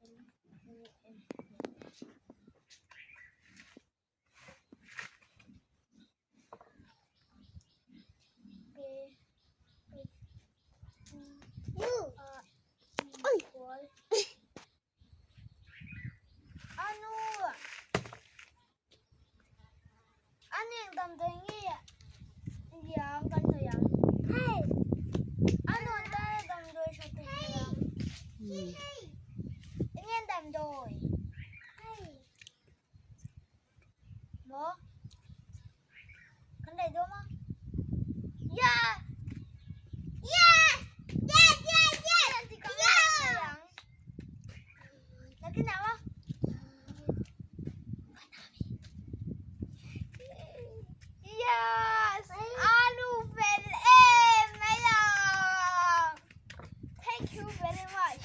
L U M P H U A I Anu Ano eng damdawi nge liang kan hnawih ang? Ano an tana damdawi tha tur hnawih ang? Eng nge an damdawi? Maw? Kan daih dawn a? Ya! Nakin ah maw? Yes! Alu fel em mai a! Thank you very much.